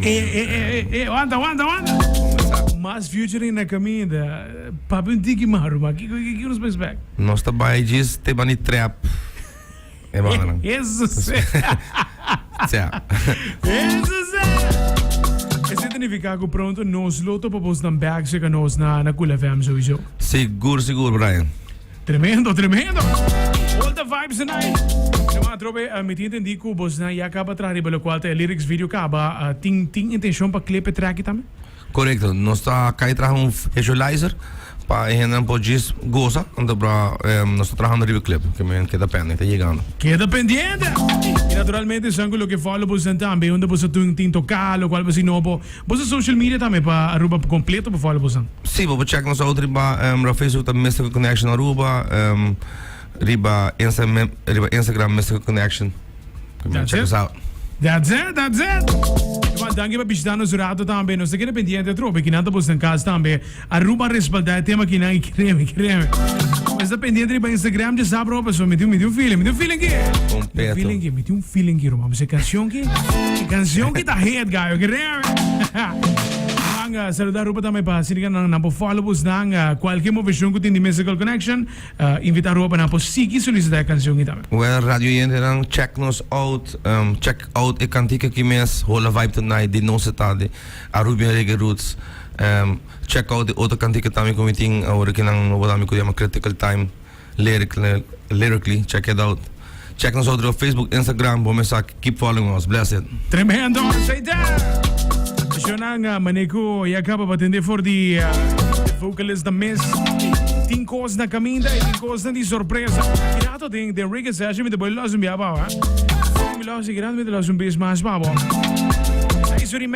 E, e, e, e, e, wanta, wanta, wanta. Mas featuring na caminda. Papia un tiki mas, ruman. Kiko, kiko nos por expect? Nos ta bai djis te bani trap. E bandanan. Eso sí. Sea. Eso sí. Esei ta nifiká ku pronto nos lo topa bosnan bèk serka nos na na Cool FM sowieso. Sigur, sigur, Brian. Tremendo, tremendo. All the vibes tonight. Ruman atrobe mi tin entendí ku bosnan ya kaba traha riba lokual ta e lyrics video kaba. Tin tin intenshon pa clip e track tambe? Korekto, nos ta kai traha un visualizer pa e hendenan por djis gosa, anto bra nos ta trahando riba e clip, ke men keda pende, ta yegando. Keda pendiente! I naturalmente esun ku loke follow boso tambe, unda boso tin tin toká, lokual bo si nobo, boso social media tambe pa Aruba kompleto por follow boso. Si, bo por check nos out riba riba Facebook ta Mystical Connection Aruba, riba Insta riba Instagram Mystical Connection. That's Check it. us out. That's it, that's it. Ruman, danki pa bishita nos rato tambe. Nos ta keda pendiente atrobe. Kinan ta boso den kas tambe. Aruba respalda e tema kinan y kreme, kreme. Nos ta pendiente riba Instagram dje sa bro, pasobra mi tin, mi tin un feeling, mi tin un feeling ki. Mi tin un Completo. feeling ki, mi tin un feeling ki, ruman. Pasobra e cancion ki, e cancion ki ta hit, gayo, kreme. Ruman, eh, saluda Aruba tambe pa asina nan, nan por follow bosnan, eh, cualkier movecion cu tin di Mystical Connection. Invita Aruba pa nan por sigui solicita e cancion aki tambe. Well radio oyentenan check nos out check out e cantica aki mes Hola Vibe Tonight di nos ta di Arubian Reggae Roots check out e otro cantica tambe cu mi tin awor aki nan nobo tambe cu yama Critical Time lyrically check it out check nos out riba Facebook Instagram bo mes sa keep following us bless it. Tremendo aceite! Shonang mane ku ya kaba pa tende for di vocalist da mes. Tin kos na kaminda i tin kosnan di sorpresa. Ki rato den den reggae session mi ta boy los un bia pa bo, eh? Mi los ki rato mi ta los un bis mas pa bo. Seis ora i.